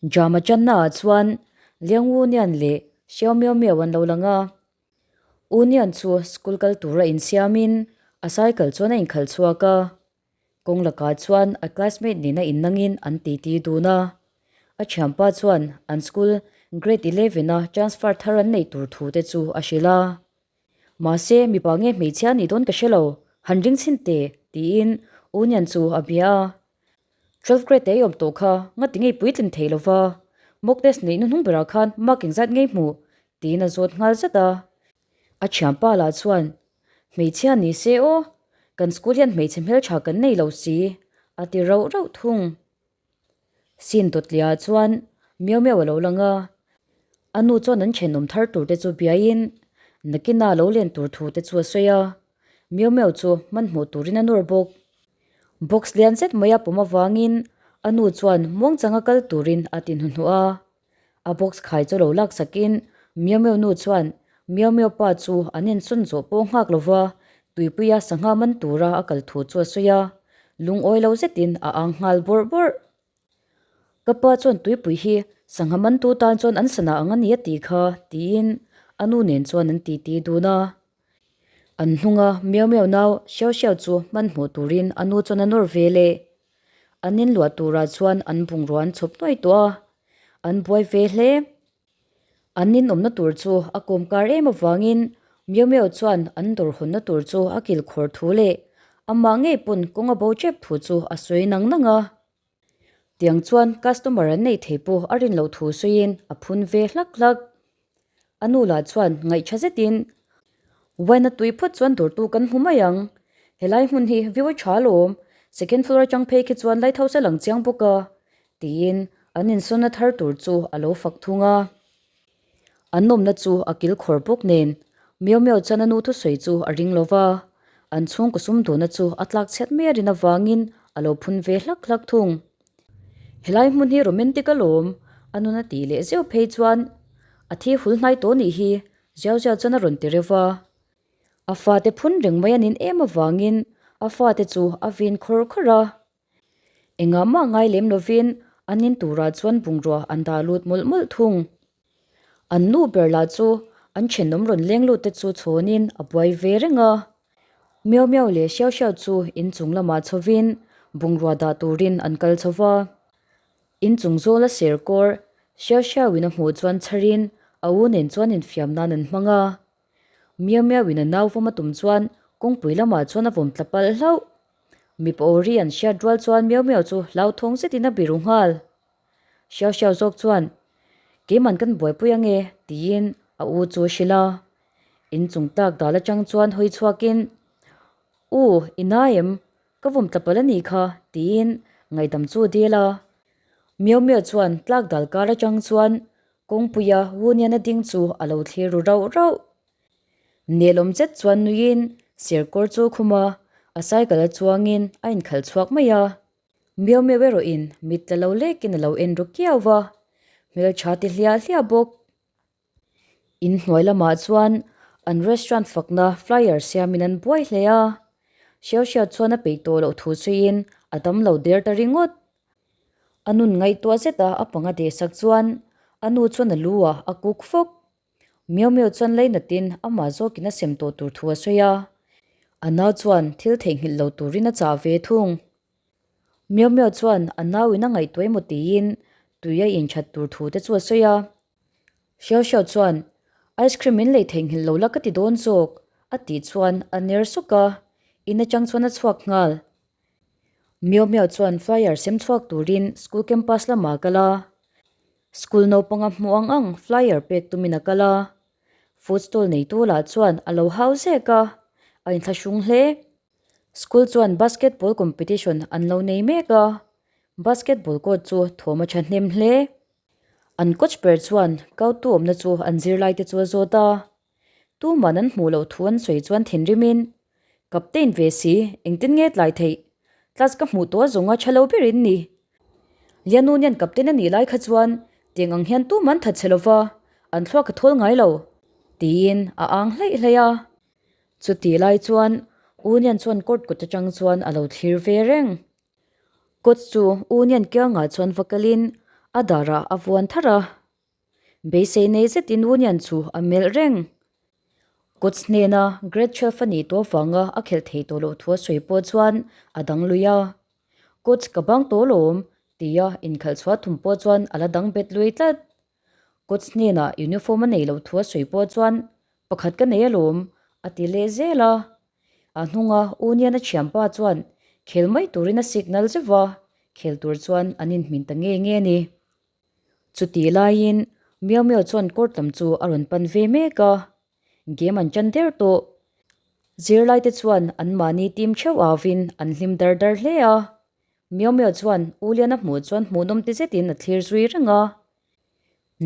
Drama channa ah chuan Liang Wu Nian leh Xiao Miao Miao an lo lang a. Wu Nian chu school kal tura insiamin a cycle chuan a inkhalh chhuak a. Kawng lakah chuan a classmate nena innangin an titi dun a. A thianpa chuan an school grade 11 a transfer thar an neih tur thu te chu a hrilh a. Mahse, mipa nge hmeichhia a nih dawn ka hre lo, han ring chhin teh, tiin U Nian chu a bia a. Twelve grade te i awm tawh kha, ngati ngei puitlin thei lo va, mock test neih hnuhnung berah khan mark engzat ngei hmuh, tiin a zawt nghal zat a. A thianpa lah chuan, Hmeichhia ni se aw, kan school hian hmeichhe hmeltha kan nei lo si, a ti rauh rauh thung. Sin dawtliah chuan miau miau a lo lang a, a nu chuan an thenawm thar tur te chu biaiin nakina lo len tur thu te chu a sawi a, miau miau chu hmanhmawh turin a nawr bawk. Box lian zet mai a pawm avangin a nu chuan muangchanga kal turin a ti hnuhnuh a. A box khai chu lo lak sakin Miau Miau nu chuan Miau Miau pa chu an insawn zawh pawh nghak lova tuipuia sangha man tura a kal thu chu a sawi a, lungawi lo zetin a ang nghal bawrh bawrh. Ka pa chuan tuipui hi sangha man tu tan chuan an sana ang a ni a tih kha tiin a nu nen chuan an titi dun a. An hnunga Miau Miau nau Xiao Xiao chu hmanhmawh turin a nu chuan a nawr ve leh. An inluah turah chuan an bungrua an chhawp nuai tawh a, an buai ve hle. An inawmna tur chu a kawmkar em avangin Miau Miau chuan an dawr hawnna tur chu a kilkhawr thu leh amah ngei pawn kawng a bo tep thu chu a sawi nang nang a. Tiang chuan customer an neih thei pawh a rin loh thu sawiin a phun ve hlak hlak. A nu lah chuan ngaihṭha zetin, Wine a tui phawt chuan dawrtu kan hmu mai ang. Helai hmun hi view a ṭha alawm, second floor aṭang phei khi chuan lighthouse a lang chiang bawk a, tiin an insawnna thar tur chu a lo fak thung a. An awmna chu a kilkhawr bawk nen Miau Miau chuan a nu thusawi chu a ring lo va, an chhungkaw sumdawna chu a tlak chhiat mai a rin avangin a lo phun ve hlak hlak thung. Helai hmun hi romantic alawm, a nun a tih leh zeuh phei chuan a thi hul hnai tawh nih hi Ziau Ziau chuan a rawn ti reuh va. A fate phun reng mai a nin em avangin a fate chu a vin khawr khawr a. Engah mah ngai lem lovin an in turah chuan bungrua an dah lut mawlh mawlh thung. An nu ber lah chu an thenawm rawn leng lut te chu chhawnin a buai ve reng a. Miau miau leh hriau hriau chu inchung lamah chhovin bungrua dah turin an kal chho va. Inchung zawla ser kawr hriau hriauin a hmuh chuan chharin a u nen chuan infiam nan an hmang a. Miau miauin a nau vawm a tum chuan kawngpui lamah chuan a vawm tla palh hlauh. Mipa aw ri an hriat rual chuan miau miau chu hlauthawng zetin a biru nghal. Hriau hriau zawk chuan, Keiman kan buaipui ange, tiin a u chu a hrilh a. Inchung tak dal atang chuan hawi chhuakin, U, i na em? Ka vawm tla palh a nih kha, tiin ngaihdam chu a dil a. Miau miau chuan tlak dal kar atang chuan kawngpuia Wunian a ding chu a lo thlir ru rauh rauh. Nelawm zet chuan nuiin serkawr chu a khum a, a cycle a chuangin a inkhalh chhuak mai a. Miau miau erawhin mit tla lo lekin a lo en ru kiau va, hmeltha ti hliah hliah bawk. Inhnuai lamah chuan an restaurant fakna flyer siamin an buai hle a, Xiao Xiao chuan a peih tawh loh thu sawiin a dam lo der ta ringawt. A nun ngaihtuah zeta a panga dehsak chuan a nu chuan a lu ah a kuk fawk. Miau Miau chuan lainatin amah zawkin a sem tawh tur thu a sawi a, a nau chuan thil theihnghilh lo turin a chah ve thung. Miau Miau chuan a nauin a ngaihtuah emaw tiin tui a inthat tur thu te chu a sawi a. Xiao Xiao chuan, Ice cream min lei theihnghilh lo la ka ti dawn zawk, a tih chuan a ner sawk a, in atang chuan a chhuak nghal. Miau Miau chuan flyer sem chhuak turin school campus lamah a kal a. School naupanga hmuh ang ang flyer pek tumin a kal a. Food stall neitu lah chuan a lo hau zek a, a inthlahrung hle. School chuan basketball competition an lo nei mek a, basketball court chu thawm a thahnem hle. An coach ber chuan kautu awmna chu an zirlaite chu a zawt a, tuman an hmuh loh thu an sawi chuan thinrimin, Captain ve si, engtin nge tlai theih? Class ka hmuh tawh a zawnga tha lo ber in ni. Lianun hian captain a nih lai kha chuan tiang ang hian tuman that che lova, an thluak a thawl ngai lo, tiin a ang hlaih hlaih a. Chutih lai chuan Union chuan court kut atang chuan a lo thlir ve reng. Coach chu Union kiangah chuan va kalin A darah a vuan thar a. Beisei nei zetin Union chu a melh reng. Coach hnena Grade 12 a nih tawh avanga a khelh thei tawh loh thu a sawi pawh chuan a dang lui a. Coach ka bang tawh lawm tia inkhalh chhuah thum pawh chuan a la dang bet lui tlat. Coach hnenah uniform a nei loh thu a sawi pawh chuan pakhat ka nei alawm a ti leh zel a. A hnunga Union a thianpa chuan khel mai turin a signal zeuh va, khel tur chuan an inhmin ta nge nge a ni. Chutih laiin Miao Miao chuan court lam chu a rawn pan ve mek a, game an tan der tawh. Zirlaite chuan anmahni team theuh avin an hlim dar dar hle a. Miao Miao chuan U Liana hmuh chuan hmuhnawm ti zetin a thlir zui reng a.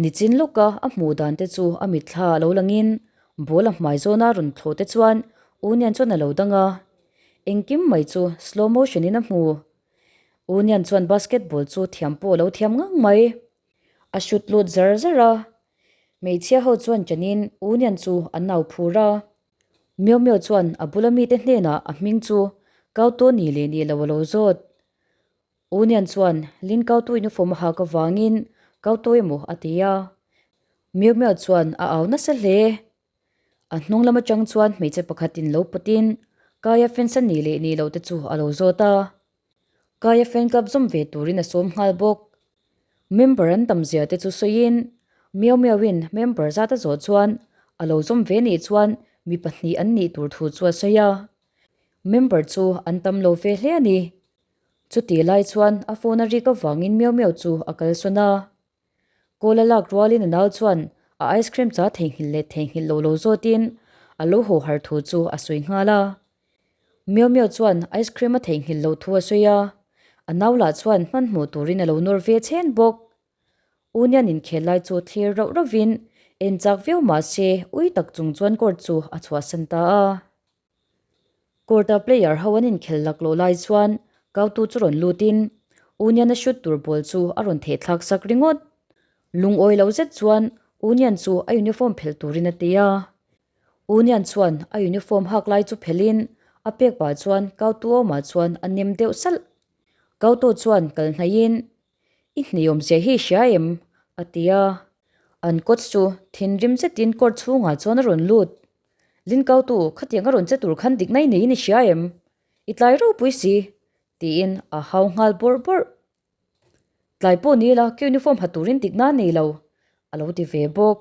Nichin lawka a hmuh dan te chu a mitthla a lo langin ball a hmai zawna rawn thlawh te chuan U Nian chuan a lo dang a. Engkim mai chu slow motion in a hmu. U Nian chuan basketball chu thiam pawh a lo thiam ngang mai. A shoot lut zar zar a. Hmeichhia ho chuan chanin U Nian chu an nau phur a. Miau Miau chuan a bula mite hnenah a hming chu Kau Taw ni leh ni lo a lo zawt. U Nian chuan Lin Kau Tu uniform a hak avangin Kau Taw emaw a ti a. Miau Miau chuan a au nasa hle. A hnung lam atang chuan hmeichhe pakhatin lo pawtin Kaia fans a nih leh nih loh te chu a lo zawt a. Kaia fan club zawm ve turin a sawm nghal bawk. Member an tam zia te chu sawiin Miau Miauin member zat a zawh chuan a lo zawm ve nih chuan mi pahnih an nih tur thu chu a sawi a. Member chu an tam lo ve hle a ni. Chutih lai chuan a phone a rik avangin Miau Miau chu a kalsawn a. Kawl a lak rualin a nau chuan a ice cream cha theihnghilh leh theihnghilh lo lo zawtin a lo haw har thu chu a sawi nghal a. Miau Miau chuan ice cream a theihnghilh loh thu a sawi a, a nau lah chuan hmanhmawh turin a lo nawr ve chhen bawk. Union inkhel lai chu thlir rauh rauhvin en chak viau mah se ui tak chung chuan court chu a chhuahsan ta a. Court-a player ho an inkhel laklawh lai chuan Kautu chu rawn lutin Union-a shoot tur ball chu a rawn theh thlak sak ringawt. Lungawi lo zet chuan Union chu a uniform phelh turin a ti a. Union chuan a uniform hak lai chu phelhin a pek pah chuan Kautu awmah chuan a nem deuh salh. Kautu chuan kal hnaihin I hniawmzia hi i hria em? a ti a. An coach chu thinrim zetin court chhungah chuan a rawn lut. Linkautu, khatiang a rawn che tur khan dikna i neiin i hria em? I tlai ropui si, tiin a hau nghal bawrh bawrh. Tlai pawh ni ila ka uniform ha turin dikna a nei lo, a lo ti ve bawk.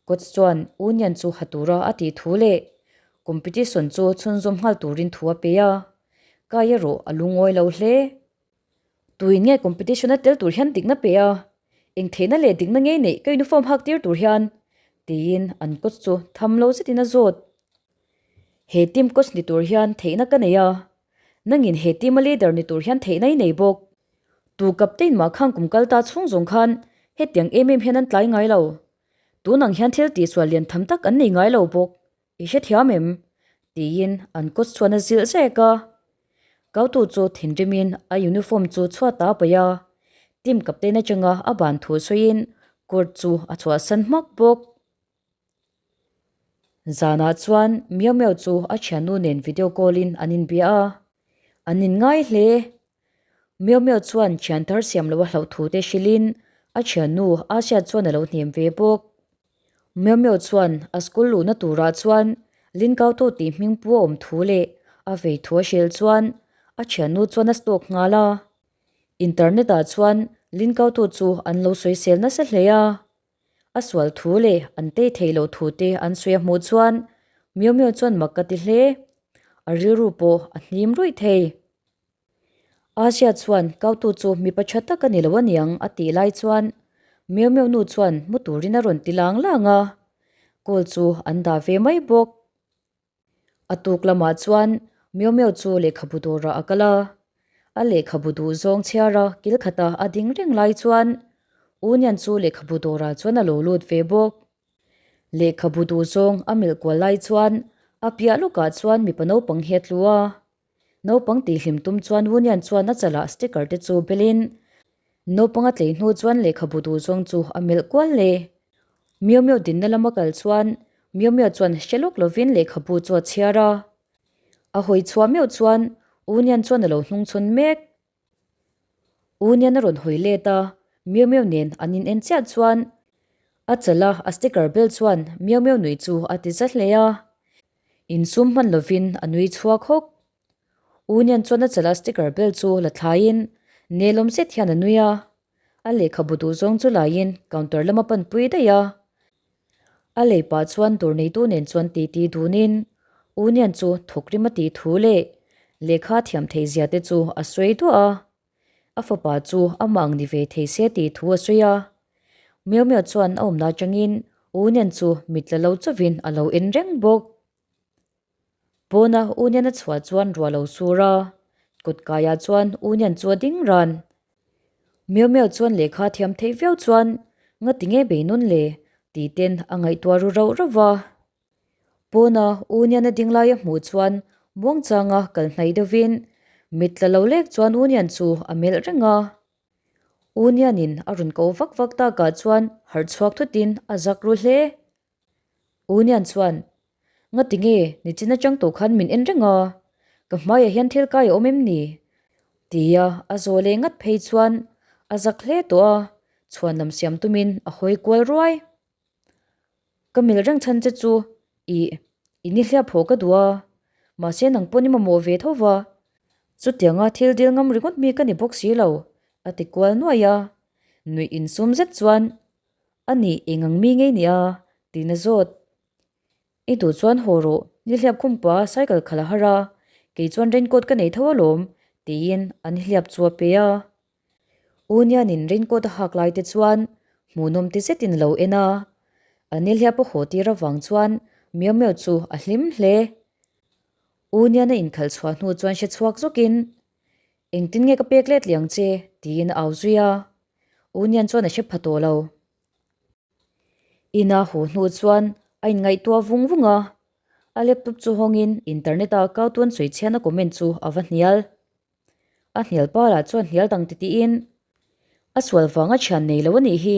Coach chuan Union chu ha tura a tih thu leh competition chu chhunzawm nghal turin thu a pe a, Kai erawh a lungawi lo hle. Tuin nge competition a tel tur hian dikna pe a, eng theihna leh dikna ngei neih ka uniform hak tir tur hian? tiin an coach chu tham lo zetin a zawt. He team coach ni tur hian theihna ka nei a, nangin he team a leader ni tur hian theihna i nei bawk. Tu captain mah khang kum kal ta chhung zawng khan hetiang em em hian an tlai ngai lo. Tun ang hian thil tihsual lian tham tak an nei ngai lo bawk. I hrethiam em? tiin an coach chuan a zilh zek a. Kautu chu thinrimin a uniform chu chhuat a paih a, team captain atanga a ban thu sawiin court chu a chhuahsan hmak bawk. Zanah chuan Miau Miau chu a thiannu nen video call in an inbia a, an inngai hle. Miau Miau chuan thian thar siam lo a hlauh thu te hrilhin a thiannu Asia chuan a lo hnem ve bawk. Miau Miau chuan a school luhna turah chuan Lin Kau Tu tih hming pu a awm thu leh a vei thu a hrilh chuan a thiannu chuan a stalk nghal a. Internet ah chuan Lin Kau Tu chu an lo sawisel nasa hle a. A sual thu leh an tei theih loh thu te an sawi a hmuh chuan Miau Miau chuan mak ka ti hle. A rilru pawh a hnim ruih thei. Asia chuan Kautu chu mipa tha tak a ni lo aniang a tih lai chuan Miau Miau nu chuan mu turin a rawn ti lang lang a, call chu an dah ve mai bawk. A tuk lamah chuan Miau Miau chu lehkhabu dawrah a kal a, a lehkhabu duh zawng chhiara kil khata a ding reng lai chuan Union chu lehkhabu dawrah chuan a lo lut ve bawk. Lehkhabu duh zawng a melh kual lai chuan a piah lawkah chuan mipa naupang hi a tlu a. Naupang tihhlim tum chuan Union chuan a chalah sticker te chu belin naupang a tlei hnu chuan lehkhabu duh zawng chu a melh kual le. Miau Miau dinna lama kal chuan Miau Miau chuan hre lawk lovin lehkhabu chu a chhiar a. A hawi chhuah meuh chuan Union chuan a lo hnungchhawn mek. Union a rawn hawi let a. Miau Miau nen an in en chiah chuan a chala a sticker bel chuan Miau Miau nui chu a ti za hle a. Insum hman lovin a nui chhuak hawk. Union chuan a chala sticker bel chu la thlaiin nelawm zet hian a nui a. A lehkhabu duh zawng chu laiin counter lama panpui daih a. A lei pah chuan dawr neitu nen chuan titi dunin Union chu thawk rim a tih thu leh lehkha thiam theih zia te chu a sawi duah a. A fapa chu amah ang ni ve thei se tih thu a sawi a. Miau Miau chuan a awmna atangin Union chu mit la lo chauhin a lo en reng bawk. Pawna Union a chhuah chuan ruah lo sur a, kawt kaiah chuan Union chu a ding ran. Miau Miau chuan lehkha thiam theih viau chuan ngati nge bei nawn le tih ten a ngaihtuah ru rauh rauh va. Pawna Union a ding lai a hmuh chuan muangchanga kal hnaih deuhin mit tla lo lek chuan Union chu a melh reng a. Union in a rawn ko vak vak takah chuan harh chhuak thutin a zak ru hle. Union chuan, Ngati nge nichin atang tawh khan min en reng a, ka hmaiah hian thil kai a awm em ni? Tia a zawh leh ngat phei chuan a zak hle tawh a, chhuan lam siam tumin a hawi kual ruai. Ka melh reng chhan che chu ih, i ni hliap haw ka duh a, mahse nang pawn i mamawh ve tho va, chutianga thil dil ngam ringawt mi ka ni bawk si lo, a ti kual nuai a, nuih insum zet chuan A nih eng ang mi ngei nia? Tiin a zawt. I duh chuan haw rawh, nihliap khumpa cycle khalh a har a, kei chuan raincoat ka nei tho alawm, tiin a nihliap chu a pe a. U Nianin raincoat a hak lai te chuan hmuhnawm ti zetin a lo en a. A nihliap a haw tir avang chuan Miau Miau chu a hlim hle. U Nian a inkhalh chhuah hnu chuan hre chhuak zawkin, Engtin nge ka pek let leh ang che? tiin a au zui a. Union chuan a hre pha tawh lo. Ina haw hnu chuan a inngaihtuah vung vung a, a laptop chu hawngin internet a kau tuan sawi chhian a comment chu a va hnial. A hnial pa lah chuan hnial dang ti tiin a sual vanga thian nei lo a nih hi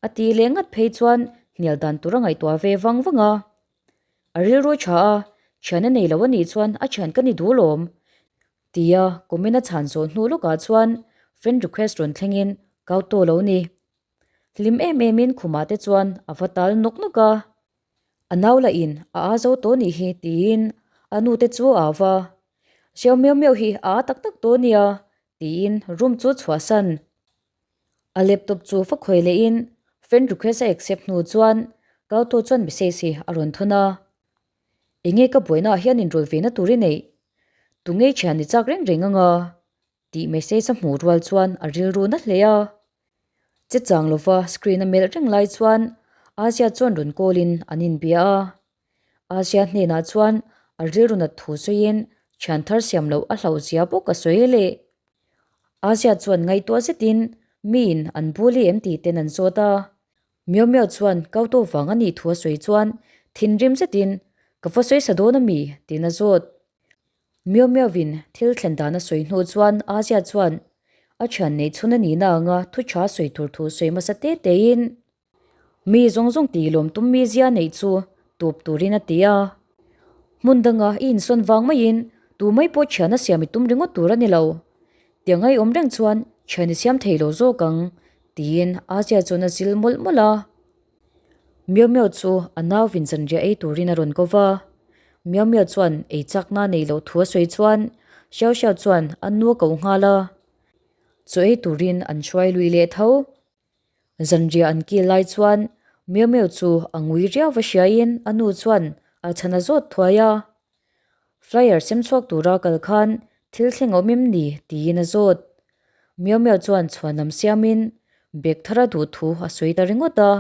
a tih leh ngat phei chuan hnial dan tur a ngaihtuah ve vang vang a. A rilru tha a, thian a nei lo a nih chuan a thian ka ni duh lawm Tia comment a chhan zawh hnu lawkah chuan friend request rawn thlengin kau tawh lo ni. Hlim em emin khumah te chuan a va tal nawk nawk a. A nau lah in a aa zo tawh nih hi tiin a nu te chu a au va. Xiao Miao Miao hi a aa tak tak tawh nia tiin room chu chhuahsan. A laptop chu va khawi lehin friend request a accept hnu chuan kau tawh chuan message hi a rawn thawn a. Enge ka buaina ah hian inrawlh ve na tur i neih? Tunge thian i chak reng reng anga? tih message a hmuh rual chuan a rilru na hle a. Che chang lova screen a melh reng lai chuan Asia chuan rawn call in an inbia a. Asia hnenah chuan a rilru nat thu sawiin thian thar siam loh a hlauh zia bawk a sawi leh. Asia chuan ngaihtuah zetin miin an bully em tih ten an zawt a. Miau Miau chuan Kauto vang a nih thu a sawi chuan thinrim zetin, Ka va sawi sa dawn a mi? tiin a zawt. Miau Miauin thil thlen dan a sawi hnu chuan Asia chuan a thian neih chhun a nihna anga thu tha sawi tur thu sawi hmasa te tein mi zawng zawng tih lawm tum mi zia neih chu tawp turin a ti a. Hmun danga i insawn vang maiin tu mai pawh thian a siam i tum ringawt tur a ni lo. Tiang ai awm reng chuan thian i siam thei lo zawk ang, tiin Asia chuan a zil mawlh mawlh a. Miau Miau chu a nau vin zanriah ei turin a rawn ko va. Miau Miau chuan ei chakna a neih loh thu a sawi chuan Xiao Xiao chuan a nu a ko nghal a. Chaw ei turin an hruai lui leh tho. Zanriah an kil lai chuan Miau Miau chu a ngui riau va hriain a nu chuan a chhan a zawt thuai a. Flyer sem chhuak tura kal khan thil thleng awm em ni tiin a zawt. Miau Miau chuan chhuanlam siamin bag thar a duh thu a sawi ta ringawt a.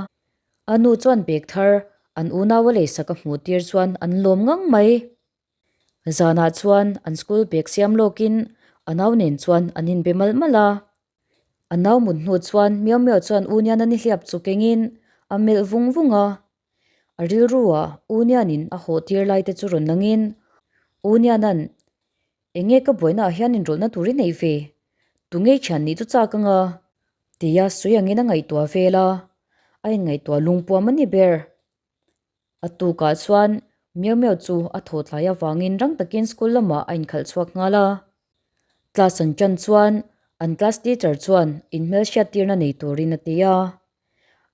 A nu chuan bag thar an unau a leisak a hmuh tir chuan an lawm ngang mai. Zanah chuan an school bag siam lawkin a nau nen chuan an inbe malh malh a. A nau mut hnu chuan Miau Miau chuan U Niana nihliap chu kengin a melh vung vung a. A rilruah U Nianin a haw tir lai te chu rawn langin U Nianan, Enge ka buainaah hian inrawlhna tur i neih ve? Tunge i thian nih chu chak anga? Tia sawi angin a ngaihtuah vel a, a inngaihtuah lungpuam a ni ber. A tukah chuan Miau Miau chu a thaw tlai avangin rang takin school lamah a inkhalh chhuak nghal a. Class an tan chuan. An class teacher chuan inhmelhriattirna nei turin a ti a.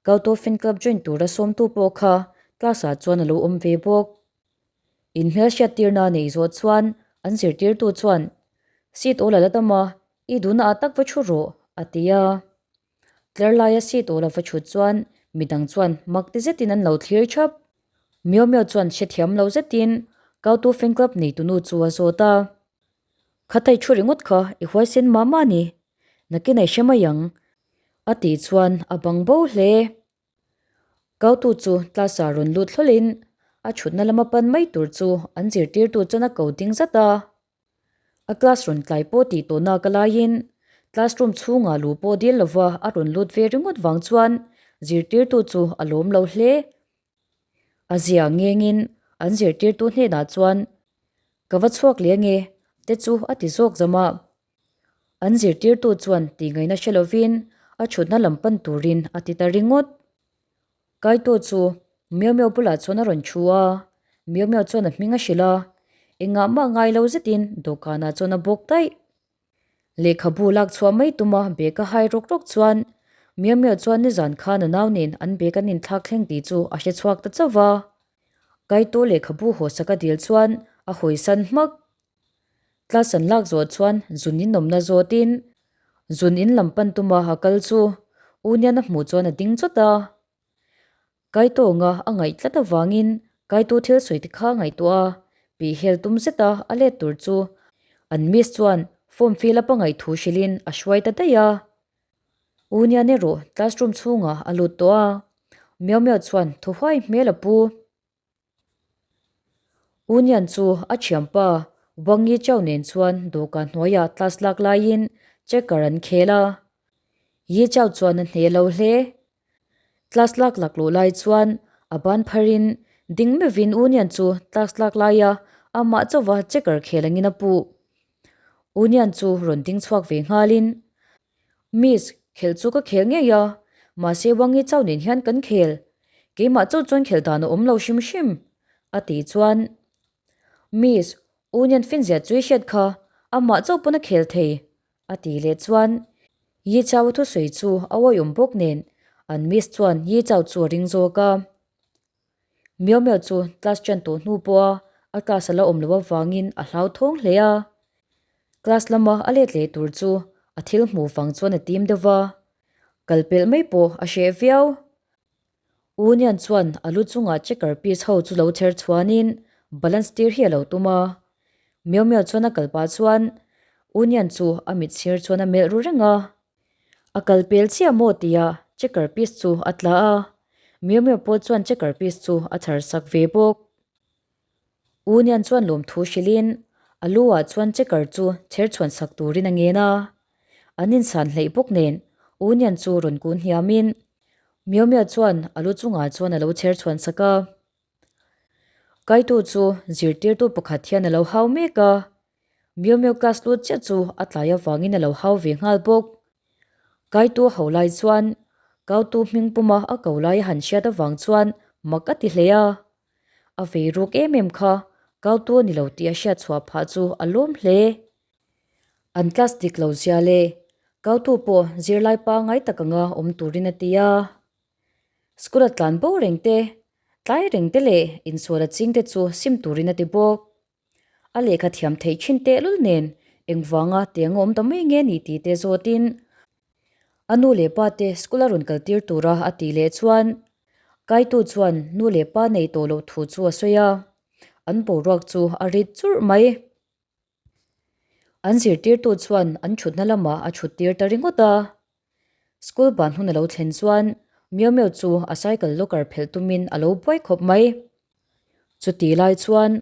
Kauto fan club join tura sawmtu pawh kha class ah chuan a lo awm ve bawk. Inhmelhriattirna a neih zawh chuan an zirtirtu chuan, Seat awl a la tam a, i duhna ah tak va thu rawh, a ti a. Tlar laia seat awl a va thut chuan midang chuan mak ti zetin an lo thlir thap. Miau Miau chuan hrethiam lo zetin Kautu fan club neitunu chu a zawt a. Khatai thu ringawt kha i huaisen mah mah a ni, nakin a i hre mai ang, a tih chuan a bang bo hle. Kautu chu class ah rawn lut hlawlhin a thutna lama pan mai tur chu an zirtirtu chuan a ko ding zat a. A class rawn tlai pawh tih tawhna ka laiin classroom chhungah luh pawh dil lova a rawn lut ve ringawt vang chuan zirtirtu chu a lawm lo hle. A zia ngengin an zirtirtu hnenah chuan Ka va chhuak leh ange te chu a ti zawk zam a. An zirtirtu chuan tihngaihna hre lovin a thutna lam pan turin a ti ta ringawt. Kaito chu Miau Miau bulah chuan a rawn thu a, Miau Miau chuan a hming a hrilh a, engah mah ngai lo zetin dawhkanah chuan a bawk daih. Lehkhabu lak chhuah mai tuma bag a hai rawk rawk chuan Miau Miau chuan nizan khan a nau nen an bag an inthlak thleng tih chu a hre chhuak ta chauh va. Kaito lehkhabu hawsak a dil chuan a hawisan hmak. Class an lak zawh chuan zun in awmna zawtin zun in lam pan tuma a kal chu Union a hmuh chuan a ding chawt a. Kaitawnga a ngaih tlat avangin Kaito thil sawi te kha a ngaihtuah a, pih hel tum zeta a let tur chu an miss chuan form fill up a ngaih thu hrilhin a hruai ta daih a. Union erawh classroom chhungah a lut tawh a, Miau Miau chuan thaw huai hmel a pu. Union chu a thianpa Wang Yi Chao nen chuan dawhkan hnuaiah class lak laiin checker an khel a. Yi Chao chuan a hneh lo hle. Class lak lak luh lai chuan a ban pharin ding meuhin Union chu class lak laia amah chauva checker khel angin a puh. Union chu rawn ding chhuak ve nghalin, Miss, khelh chu ka khel ngei a, mahse Wang Yi Chao nen hian kan khel. Keimah chauh chuan khelh dan a awm lo hrim hrim, a tih chuan Miss, U Nian Finzia chu i hriat kha, amah chauh pawn a khel thei, a tih leh chuan Yi Chao a thusawi chu a awihawm bawk nen an Miss chuan Yi Chao chu a ring zawk a. Miau Miau chu class ṭan tawh hnu pawha a class a la awm loh avangin a hlauthawng hle a. Class lama a let leh tur chu a thil hmuh vang chuan a tim deuh va, kal pelh mai pawh a hreh viau. U Nian chuan a lu chungah checker piece ho chu lo chher chhuanin balance tir hi a lo tum a. Miau Miau chuan a kal pah chuan U Nian chu a mit sir chuan a melh ru reng a. A kal pel chiah maw tia checker piece chu a tla a, Miau Miau pawh chuan checker piece chu a chhar sak ve bawk. U Nian chuan lawmthu hrilhin a lu ah chuan checker chu chher chhuan sak turin a ngen a. An insan hleih bawk nen U Nian chu rawn kun hniamin Miau Miau chuan a lu chungah chuan a lo chher chhuan sak a. Kaitu chu zirtirtu pakhat hian a lo hau mek a, Miau Miau class lut chiah chu a tlai avangin a lo hau ve nghal bawk. Kaitu a ho lai chuan Kautu hming puma a ko lai a han hriat avang chuan mak a ti hle a. A vei ruk em em kha Kautu a ni lo tih a hriat chhuah phah chu a lawm hle. An class dik lo zia leh Kautu pawh zirlai pangngai tak anga awm turin a ti a. School a tlan bo reng te, tlai reng te leh insual a ching te chu sim turin a ti bawk. A lehkha thiam theih thin tehlul nen engvanga tiang a awm ta mai nge ni tih te zawtin a nu leh pa te school a rawn kal tir tura a tih leh chuan Kaitu chuan nu leh pa nei tawh loh thu chu a sawi a, an boruak chu a rit churh mai. An zirtirtu chuan an thutna lamah a thut tir ta ringawt a. School ban hun a lo thlen chuan Miau Miau chu a cycle locker phelh tumin a lo buai khawp mai. Chuti lai chuan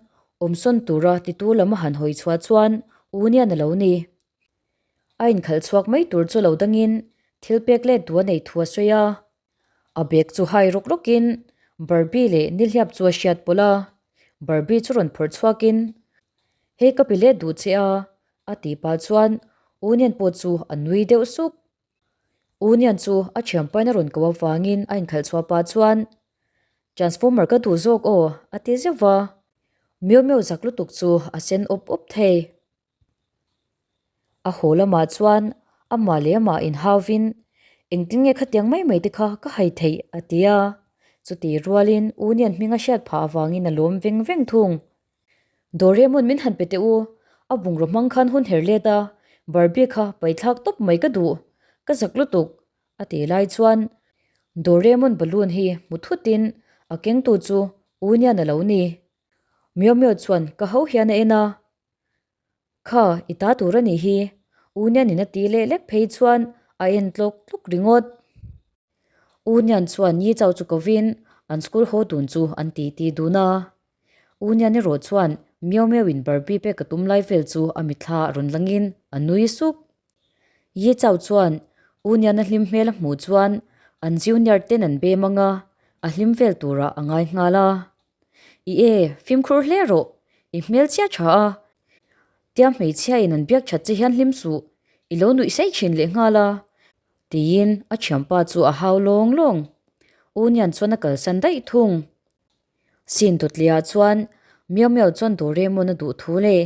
awmsawn tura titu lam a han hawi chhuah chuan U Nian a lo ni. A inkhalh chhuak mai tur chu lo dangin thil pek let duh a nei thu a sawi a. A bag chu hai rawk rawkin Barbie leh Nilhiap chu a hriat pawlh a. Barbie chu rawn phawrh chhuakin, Hei ka pe let duh che a, a tih pah chuan U Nian pawh chu a nui deuh suk. U Nian chu a thianpain a rawn ko avangin a inkhalh chhuah pah chuan, Transformer ka duh zawk aw, a ti zeuh va. Miau miau zak lutuk chu a sen awp awp thei. A haw lamah chuan Amah leh amah inhauvin, Engtin nge khatiang mai mai te kha ka hai theih? a ti a. Chutih rualin Union hming a hriat phah avangin a lawm veng veng thung. Doraemon min han pe teh u, a bungraw hmang khan hun her let a, Barbie kha paithlak tawp mai ka duh, ka zak lutuk, a tih lai chuan Doraemon balloon hi hmu thutin a kengtu chu Union a lo ni. Miau Miau chuan ka ho hian a en a. Kha, i ta tur a nih hi, Union in a ti leh lek phei chuan a en tlawk tlawk ringawt. Union chuan Yi Chau chu kovin an school haw dun chu an ti ti dun a. Union erawh chuan Miau Miau in Barbie pek a tum lai vel chu a mitthla a rawn langin a nui suk. Yi Chau chuan Union a hlim hmel a hmuh chuan an junior ten an bem ang a, a hlim vel turah a ngai nghal a. I e, fimkhur hle rawh, i hmel chiah tha a. Tia hmeichhia in an biak that che hian hlim suh, i lo nuih sei thin leh nghal a. Tiin a thianpa chu a hau lawng lawng. Union chuan a kalsan daih thung. Sin Dawtliah chuan Miau Miau chuan Doraemon a duh thu leh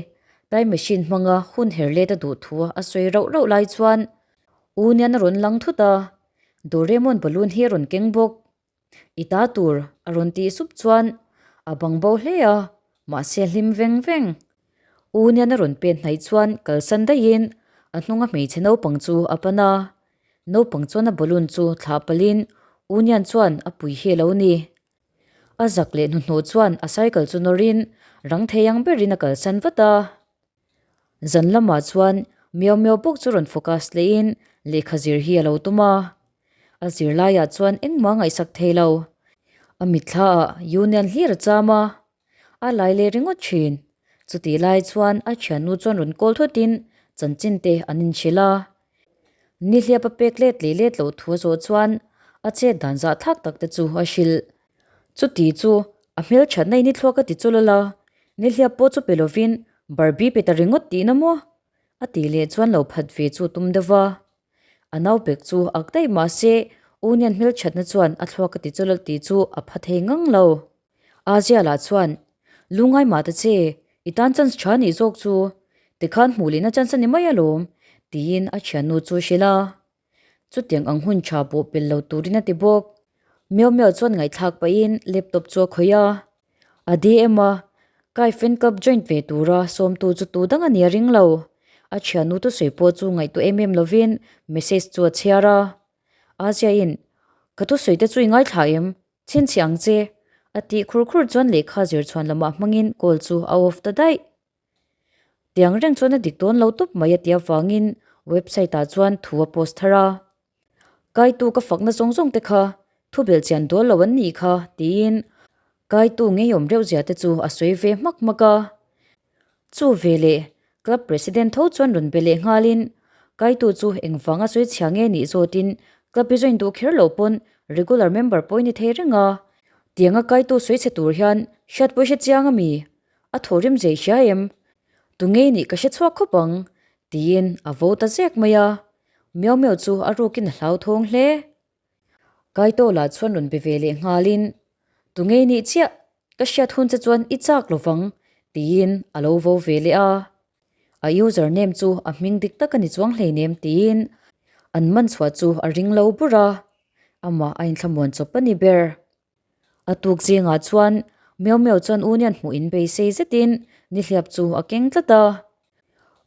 time machine hmanga hun her let a duh thu a sawi rauh rauh lai chuan Union a rawn lang thut a, Doraemon balloon hi a rawn keng bawk. I ta tur a rawn tih sup chuan a bang bo hle a, mahse hlim veng veng. Union a rawn pen hnaih chuan kalsan daihin a hnunga hmeichhe naupang chu a pan a. Naupang chuan a balloon chu thlah palhin Union chuan a pui hi a lo ni. A zak leh hnuhnawh chuan a cycle chu nawrin rang thei ang berin a kalsan vat a. Zan lamah chuan Miau Miau bawk chu rawn focus lehin lehkha zir hi a lo tum a. A zirlaiah chuan engmah ngaihsak thei lo. A mitthlaah Union hlir a cham a, a lai leh ringawt thin. Chutih lai chuan a thiannu chuan rawn call thutin chanchin te an inhrilh a. Nihliap a pek let leh let loh thu a zawh chuan a chet dan zah thlak tak te chu a hrilh. Chuti chu a hmelthatna in i thluak a ti chul ala, nihliap pawh chu pe lovin Barbie pe ta ringawt tihna maw? A tih leh chuan lo phat ve chu tum deuh va. A nau bek chu ak daih mah se Union hmelthatna chuan a thluak a ti chul tih chu a pha thei ngang lo. Azia lah chuan, Lungngai mah ta che, i tan chance tha nih zawk chu, tikhan hmuh lehna chance a ni mai alawm, tiin a thiannu chu hrilh a. Chutiang ang hun tha pawh pel lo turin a ti bawk. Miau Miau chuan ngaihthlak pahin laptop chu a khawih a. A DM a, Kai fan club joint ve tura sawmtu chu tu dang a nia ring lo. A thiannu thusawi pawh chu ngaihtuah em em lovin message chu a chhiar a. Aziain, Ka thusawi te chu i ngaithla em? Chhinchhiah ang che, a tih khur khur chuan lehkha zir chhuan lamah hmangin call chu a off ta daih. Tiang reng chuan a dik dawn lo tawp mai a ti avangin website ah chuan thu a post thar a. Kaitu ka fakna zawng zawng te kha thu belh chian dawl lo an nih kha tiin kaitu ngeiawm reuh zia te chu a sawi ve hmak hmak a. Chu veleh club president tho chuan rawn be leh nghalin kaitu chu engvanga sawi chhia nge nih zawtin club i join duh kher loh pawn regular member pawh i ni thei reng a. Tianga kaitu sawi chhe tur hian hriat pawh i hre chiang ami? A thaw rim zei hria em? Tu ngei nih ka hre chhuak khawp ang tiin a vo ta zek mai a. Miau miau chu a rukin a hlauthawng hle. Kaito lah chuan rawn be ve leh nghalin, Tu ngei nih chiah, ka hriat hun che chuan i chak lo vang, tiin a lo vo ve leh a. A user name chu a hming dik tak a ni chuang hleinem tiin an man chhuah chu a ring lo bur a, amah a inthlamuan chawp a ni ber. A tuk zingah chuan Miau Miau chuan Union hmuh in beisei zetin nihliap chu a keng tlat a.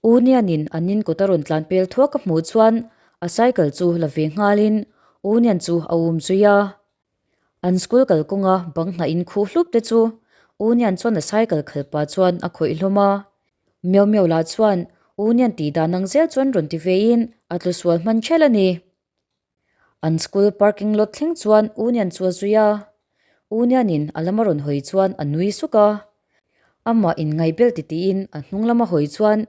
Union-in an in kut a rawn tlan pel thuak a hmuh chuan a cycle chu la ve nghalin Union chu a um zui a. An school kalkawnga bang hnah in khuh hlup te chu Union chuan a cycle khal pah chuan a khawih hlawm a. Miau Miau lah chuan Union tih dan ang zel chuan rawn ti vein a tlu sual hman ṭhelh a ni. An school parking lot thleng chuan Union chu a zui a, Union in a lama rawn hawi chuan a nui suk a. Amah inngaihbel ti tiin a hnung lama hawi chuan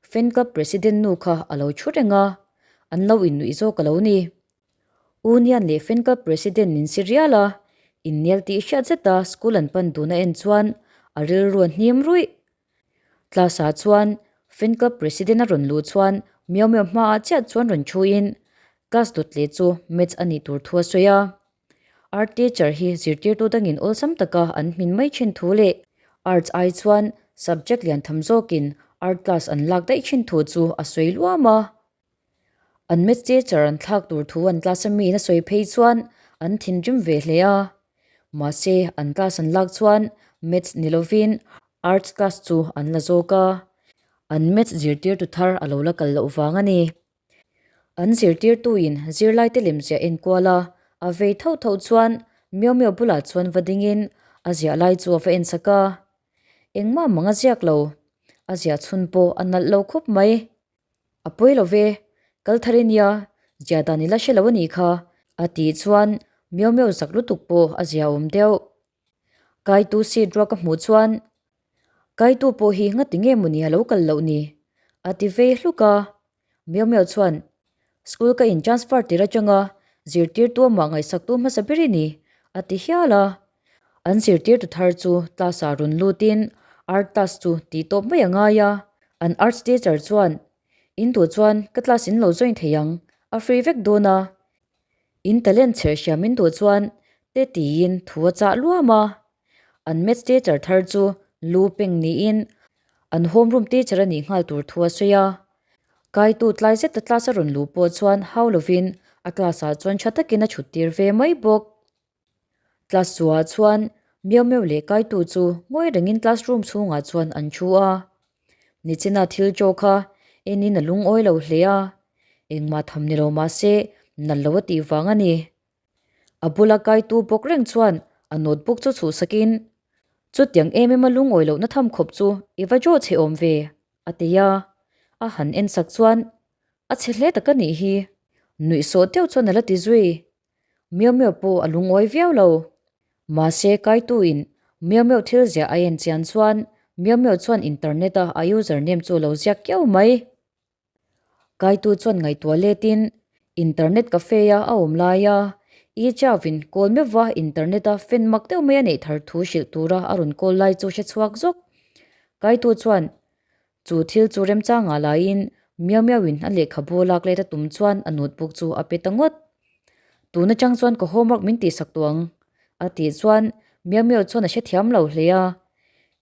fan club president nu kha a lo thu reng a, an lo innuih zawk a lo ni. Union leh fan club president in si rial a, innial tih hriat zeta school an pan dun a en chuan a rilru a hnim ruih. Class ah chuan fan club president a rawn luh chuan Miau Miau hmaah chiah chuan rawn thuin class dawt leh chu maths a nih tur thu a sawi a. Art teacher hi zirtirtu dangin awlsam taka an hmin mai thin thu leh arts ai chuan subject lian tham zawkin art class an lak daih thin thu chu a sawi luam a. An maths teacher an thlak tur thu an class a miin a sawi phei chuan an thinrim ve hle a. Mahse, an class an lak chuan maths ni lovin arts class chu an la zawk a. An maths zirtirtu thar a lo la kal loh vang a ni. An zirtirtuin zirlaite lemziah enkual a, a vei thauh thauh chuan Miau Miau bulah chuan va dingin a ziah lai chu a va ensak a. Engmah mang a ziak lo, a ziah chhun pawh a nalh lo khawp mai. A pawi lo ve, kal thar i nia, ziah dan i la hre lo a nih kha, a tih chuan Miau Miau zak lutuk pawh a zia awm deuh. Kaitu seat ruak a hmuh chuan, Kaitu pawh hi ngati nge mawni a lo kal loh ni? a ti vei hluk a. Miau Miau chuan, School ka in transfer tir atanga zirtirtu amah ngaihsaktu hmasa ber i ni, a ti hial a. An zirtirtu thar chu class ah rawn lutin art class chu tih tawp mai a ngai a. An arts teacher chuan, In duh chuan ka class in lo join thei ang, a free vek dawn a. In talent chher hriam in duh chuan te tiin thu a chah luam a. An maths teacher thar chu lu peng niin an homeroom teacher a nih nghal tur thu a sawi a. Kaitu tlai zeta class a rawn luh pawh chuan hau lovin a class ah chuan tha takin a chhut tir ve mai bawk. Class chhuah chuan Miau Miau leh Kaitu chu ngawi rengin classroom chhungah chuan an thu a. Nichina thil chaw kha enin a lungawi lo hle a, engmah tham ni lo mah se nalh lo a tih vang a ni. A bula Kaitu bawk reng chuan a notebook chu chhuhsakin, Chutiang em em a lungawi lohna tham khawp chu i va draw chhe awm ve, a ti a. A han ensak chuan, A chhe hle tak a nih hi, nuihsawh deuh chuan a la ti zui. Miau Miau pawh a lungawi viau lo. Mahse, Kaituin Miau Miau thil ziah a en chian chuan Miau Miau chuan internet a a username chu a lo ziak kiau mai. Kaitu chuan ngaihtuah letin internet cafe a a awm lai a, Yi Chao-in call meuhva internet a fan mak deuh mai a neih thar thu hrilh tura a rawn call lai chu hre chhuak zawk. Kaitu chuan Chu thil chu remchangah laiin Miau Miauin a lehkhabu lak let a tum chuan a notebook chu a pe ta ngawt. Tun atang chuan ka homework min tihsak tawh ang, a tih chuan Miau Miau chuan a hrethiam lo hle a.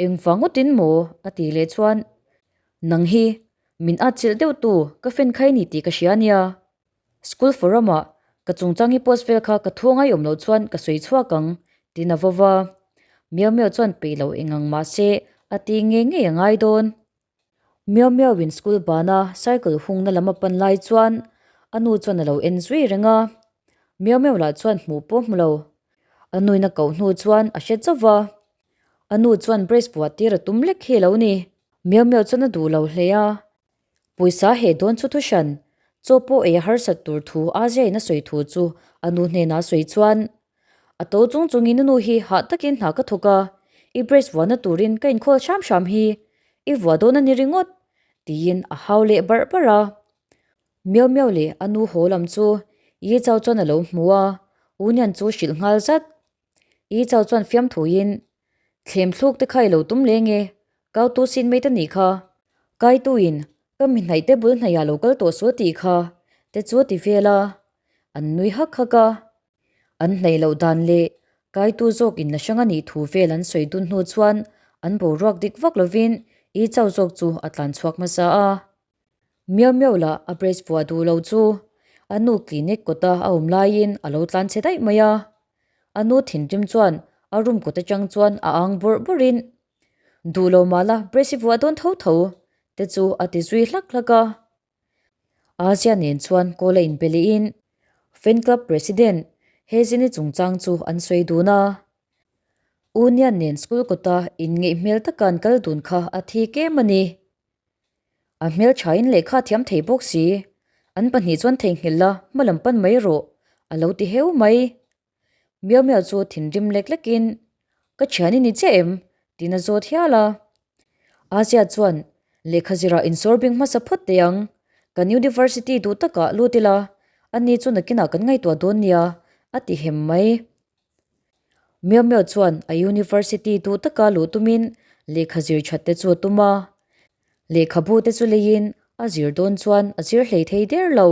Engvang ngawtin maw? a tih leh chuan, Nang hi min atchilh deuh tu ka fan khai ni tih ka hria ania. School forum ah ka chungchang hi post vel kha ka thu angai awm loh chuan ka sawi chhuak ang, tiin a vaw va. Miau Miau chuan peih loh eng ang mah se a ti ngei ngei a ngai dawn. Miau Miau in school bana cycle hungna lam a pan lai chuan a nu chuan a lo en zui reng a. Miau Miau lah chuan hmuh pawh hmu lo. A nuin a koh hnu chuan a hre chauh va. A nu chuan brace vuah tir a tum lek hi a lo ni. Miau Miau chuan a duh lo hle a. Pawisa he dawn chu thu hran, chaw pawh ei a harsat tur thu Aziain a sawi thu chu a nu hnenah a sawi chuan, A to chung chungin a nu hi hah takin hna ka thawk a, i brace vuahna turin ka inkhawl hram hram hi, i vuah dawn a ni ringawt, tiin a hau leh barh barh a. Miau miau leh a nu haw lam chu Yi Chao chuan a lo hmu a, U Nian chu hrilh nghal zat. Yi Chao chuan fiamthuin, Thlem thluk te kha i lo tum leng e, kau tu sin mate a nih kha. Kai tuin ka mi hnaih te bul hnaih ah lo kal tawh suh a tih kha te chu a ti vel a, an nui hak hak a. An hnaih loh dan leh kai tu zawk in la hrang a nih thu vel an sawi dun hnu chuan an boruak dik vak lovin Yi Chao zawk chu a tlan chhuak hmasa a. Miau miau lah a brace vuah duh lo chu a nu clinic kawta a awm laiin a lo tlan chhe daih mai a. A nu thinrim chuan a room kawt atang chuan a ang bawrh bawrhin, Duh lo mah la brace i vuah dawn tho tho te chu a ti zui hlak hlak a. Asia nen chuan call a inpe lehin Fan Club President Hezini chungchang chu an sawi dun a. Union nen school kawta inngeih hmel taka an kal dun kha a thi kem a ni. A hmelthain lehkha a thiam thei bawk si. An pahnih chuan theihnghilh la, hma lam pan mai rawh, a lo ti heu mai. Miau miau chu thinrim lek lekin, Ka thian i ni chiah em? tiin a zawt hial a. Asia chuan, Lehkha zirah insawr bing hmasa phawt teh ang. Kan university duh takah lut ila, ani chu nakinah kan ngaihtuah dawn nia, a ti hem mai. Miau Miau chuan a university duh taka luh tumin lehkha zir that te chu a tum a. Lehkhabu te chu leiin a zir dawn chuan a zir hlei thei der lo.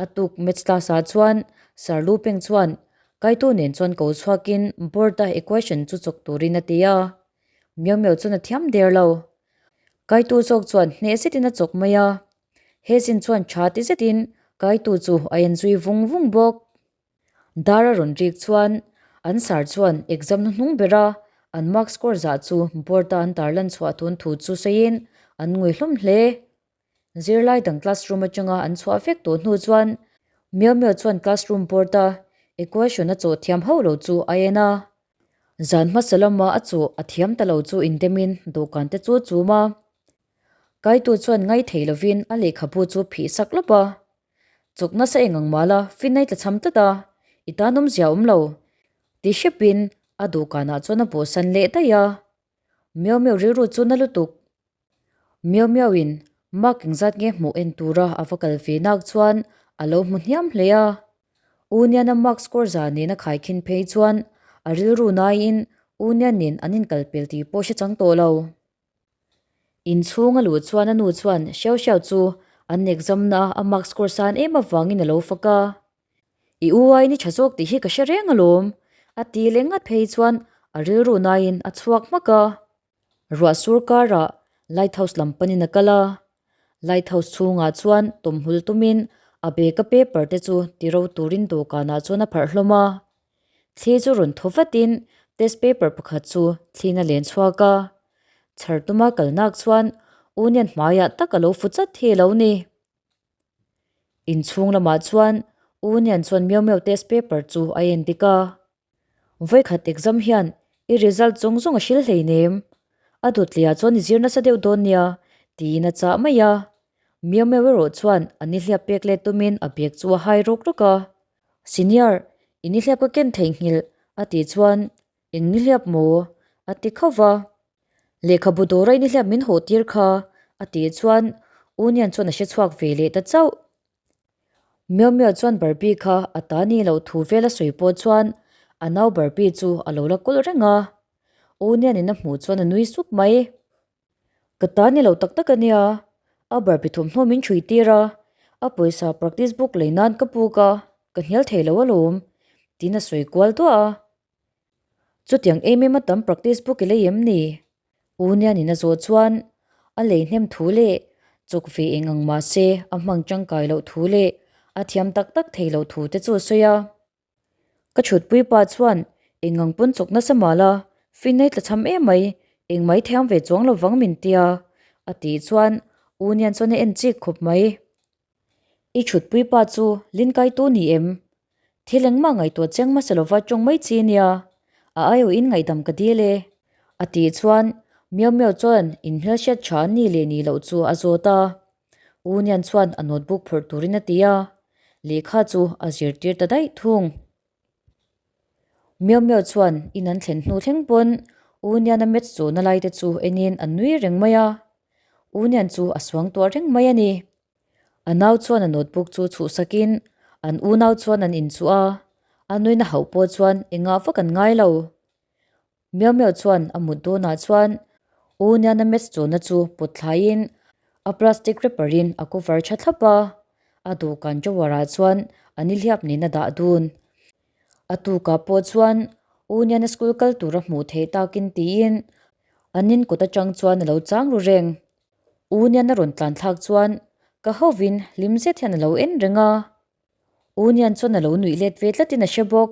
A tuk maths class ah chuan Sir Lu Peng chuan Kaitu nen chuan ko chhuakin board a equation chu chawk turin a ti a. Miau Miau chuan a thiam der lo. Kaitu zawk chuan hneh zetin a chawk mai a. He zin chuan tha ti zetin. Kaitu chu a en zui vung vung bawk. Dar a rawn rik chuan an sir chuan exam hnuhnung bera an mark score zah chu board a an tarlan chhuah tun thu chu sawiin an ngui hlawm hle. Zirlai dang classroom atanga an chhuah vek tawh hnu chuan Miao Miao chuan classroom board a equation a chawh thiam hauh lo chu a en a. Zan hmasa lama a chawh a thiam ta lo chu indemin dawhkan te chu a chum a. Kaitu chuan ngai thei lovin a lehkhabu chu phih sak lawp a. Chawk nasa eng ang mah la, fin a i tlachham tlat a, i tan awmzia a awm lo. Ti hrepin a dawhkanah chuan a bawhsan leh daih a. Miau miau rilru chu na lutuk. Miau miau in mark engzat nge hmuh en tura a va kal ve nak chuan a lo hmu hniam hle a. U Niana mark score za nen a khaikhin phei chuan a rilru naiin U Nian nen an inkal pel tih pawh hre chang tawh lo. Inchhung a luh chuan a nu chuan Xiao Xiao chu an exam na a mark score san em avangin a lo fak a. I u ai ni tha zawk tih hi ka hre reng alawm, a ti leh ngat phei chuan a rilru naiin a chhuak hmak a. Ruah sur karah lighthouse lam panin a kal a, lighthouse chhungah chuan tawmhul tumin a bag a paper te chu ti ro turin dawhkanah chuan a pharh hlawm a. Thli chu rawn thaw vatin test paper pakhat chu thliin a len chhuak a, chhar tuma kalnak chuan Union hmaiah tak a lo fu chat hi a lo ni. Inchhung lamah chuan Union chuan miau miau test paper chu a en dik a. Vawikhat exam hian i result zawng zawng a hril hleinem. A dawtliah chuan i zir nasa deuh dawn nia tiin a chah mai a. Miau miau erawh chuan a nihliap pek let tumin a bag chu a hai rawk rawk a. Senior, i nihliap ka ken theihnghilh a tih chuan eng nihliap maw? a ti khauh va. Lehkhabu dawra i nihliap min hawh tir kha a tih chuan Union chuan a hre chhuak ve leh ta chauh. Miau Miau chuan Barbie kha a ta ni loh thu vel a sawi pawh chuan a nau Barbie chu a lo la kawlh reng a. Union in a hmuh chuan a nui suk mai. Ka ta ni lo tak tak a nia, a Barbie thawmhnaw min chhui tir a, a pawisa practice book lei nan ka puk a, ka hnial thei lo alawm, tiin a sawi kual duah a. Chutiang em em a tam practice book i lei em ni? U Nianin a zawh chuan a lei hnem thu leh chawk ve eng ang mah se a hmang tangkai loh thu leh a thiam tak tak thei loh thu te chu a sawi a. Ka chhutpui pa chuan eng ang pawn chawk nasa mah la, fin ei tlachham em mai, eng mai thiam ve chuang lo vang min tia a tih chuan U Nian chuan a en chik khawp mai. I chhutpui pa chu Linkaitu ni em? Thil engmah ngaihtuah chiang hmasa lova tawng mai chi nia, a aiawhin ngaihdam ka dil e. A tih chuan Miau Miau chuan inhmelhriat tha an nih leh nih loh chu a zawt a. U Nian chuan a notebook phawrh turin a ti a, lehkha chu a zirtir ta daih thung. Miau Miau chuan in an thlen hnu thleng pawn U Nian a maths chawhna lai te chu enin a nui reng mai a, U Nian chu a suang tuah reng mai a ni. A nau chuan a notebook chu chhuhsakin an unau chuan an inchuh a, a nuina hauh pawh chuan engah vak an ngai lo. Miau Miau chuan a mut dawnah chuan U Niana maths chawhna chu pawt thlaiin a plastic wrapper in a cover tha thlap a, a dawhkan drawer ah chuan a nihliap nen a dah dun. A tukah pawh chuan U Niana school kal tur a hmuh theih takin tiin an in kawt atang chuan a lo chang ru reng. U Nian a rawn tlan thlak chuan ka hovin hlim zet hian a lo en reng a. U Nian chuan a lo nuih let ve tlatin a hre bawk.